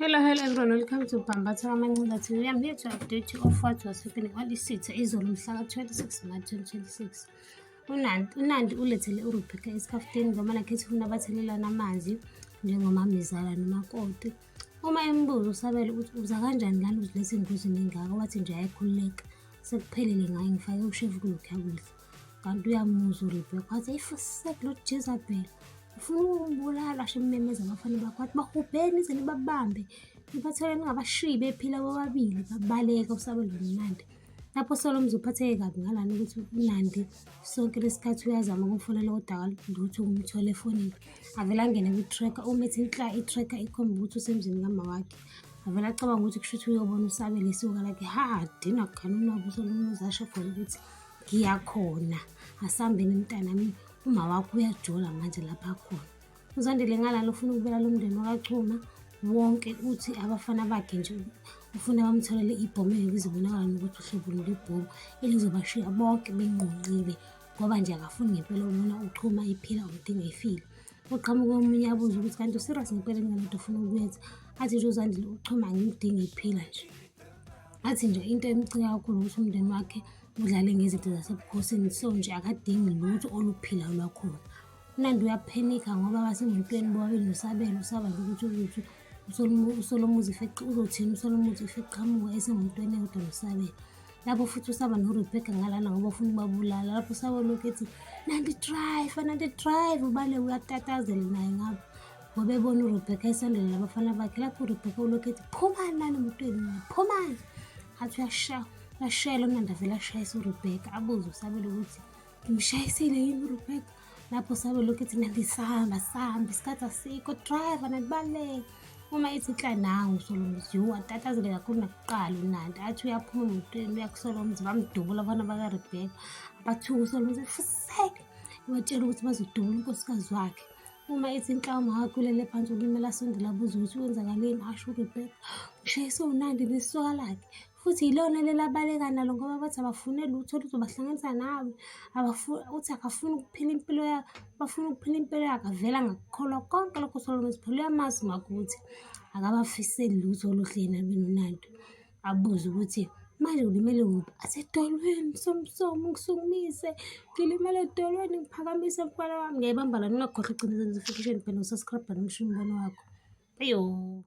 Hello, hello everyone, welcome to Bambatha Kamancinza TV. I'm here to update you of what was happening on isitha izolo mhla ka-26 March 2026. UNandi ulethele uRebecca esikhafuteni ngoba nakhe ethi ufuna bathelelane amanzi njengomamezala nomakoti. Uma embuza uSabelo ukuthi uza kanjani lana uziletha engozini engaka, wathi nje ayikhululeka sekuphelile ngaye ngifake ushevu kulokhuya kudla. Kanti uyamuzwa uRebecca wathi ayifusek lo Jezebel ufuna ukungibulala, asho ememeza abafana bakhe wathi bahubheni nize nibabambe nibathole ningabashiyi bephila bobabili. Babaleka uSabelo noNandi. Lapho Solomzi uphatheke kabi ngalana ukuthi uNandi sonke lesikhathi uyazama ukumfonela kodwa lutho ukumthola efonini. Avele angene kwi-tracker, uma ethi nhla i-tracker ikhomba ukuthi usemzini kama wakhe. Avele acabanga ukuthi kusho ukuthi uyobona uSabelo isuka lakhe ha dina khona unwabu uSolomzi asho khona ukuthi ngiyakhona asambeni mntanami uma wakho uyajola manje lapha khona. UZandile ngalana ufuna ukubulala umndeni wakaChuma wonke, uthi abafana bakhe nje ufuna bamtholele ibhomu engeke izobonakala nokuthi uhlobo lwebhomu elizobashiya bonke benqunqile ngoba nje akafuni ngempela ukubona uChuma ephila umdinga efile. Uqhamuka omunye abuze ukuthi kanti userious ngempela ngalento ufuna ukuyenza, athi nje uZandile uChuma angimdingi ephila nje. Athi nje into emcika kakhulu ukuthi umndeni wakhe udlale ngezinto zasebukhosini, so nje akadingi lutho oluphilayo lwakhona. UNandi uyaphenikha ngoba basemotweni bobabili noSabelo, usaba nje ukuthi uzothi uSolomuzi uzothini uSolomuzi if eqhamuka esemotweni eyodwa noSabelo. Lapho futhi usaba noRebecca ngalana ngoba ufuna ukubabulala. Lapho usaba lokhu ethi Nandi drive, Nandi drive, ubale uyatatazela naye ngapha ngoba ebona uRebecca esondela nabafana bakhe. Lapho uRebecca ulokhu ethi phumani nani emotweni, phumani. Athi uyashaya, uyashayela uNandi avele ashayise uRebecca, abuze uSabelo ukuthi ngimshayisile yini uRebecca. Lapho uSabelo lokhu ethi Nandi sihamba, sihamba isikhathi asikho, driver Nandi baleka. Uma ethi nhla nangu uSolomzi, yho atatazele kakhulu nakuqala uNandi, athi uyaphuma emotweni uya kuSolomzi, bamdubula abafana bakaRebecca, bathuka uSolomzi fusek, watshela ukuthi bazodubula unkosikazi wakhe. Uma ethi nhla umama wakhe ulele phansi ulimele, asondele abuze ukuthi kwenzakaleni, asho uRebecca ngishayiswe uNandi nesoka lakhe futhi yilona leli abaleka nalo ngoba bathi abafune lutho oluzobahlanganisa nawe, uthi akafuni ukuphila impilo yakhe, bafuna ukuphila impilo yakhe, avele angakukholwa konke lokho uSolomzi. Phela uyamazi umakhe ukuthi akabafiseli lutho oluhle yena benoNandi. Abuze ukuthi manje ulimele kuphi, athi edolweni Somsomo ngisukumise ngilimele edolweni ngiphakamise mfana wami. Ngiyayibamba lana, ungakhohlwa ukugcina notification bell, usubscribe nomusho umbono wakho. Eyo.